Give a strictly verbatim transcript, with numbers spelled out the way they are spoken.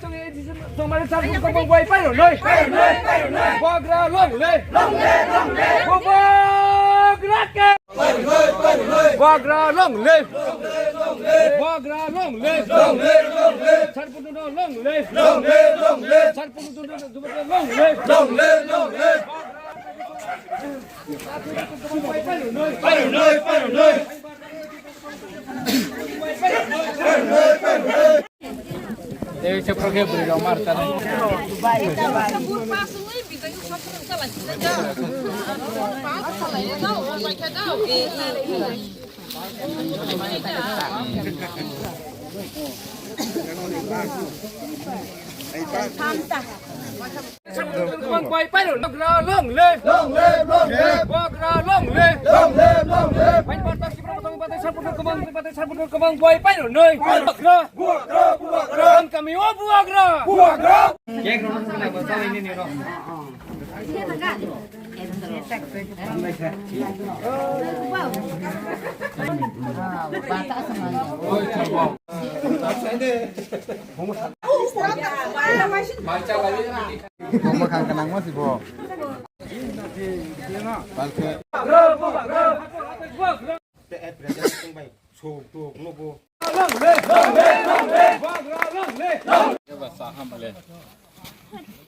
chong, chong, chong, char pun kobang bai pairo noi. Bubagra long live. Bubagra ke. Bubagra long live. Bubagra long live. Char pun no long live. Char pun no long live. Ei, se pro ke bri rok mar ta nai. Bubagra long live. Long live, long live. Bubagra long live. Long live, long live. Pain parta Tripura Motha Bubagra Sarpudar Kobang, Bubagra Sarpudar Kobang, buai pairo noi. Bubagra. Bubagra, bubagra. Ang kami o bubagra. Bubagra. Cake rok nang nang ba, tawai nini rok. Oi, chabo. Bo mwkhang kwnangma si bo. Balkhe.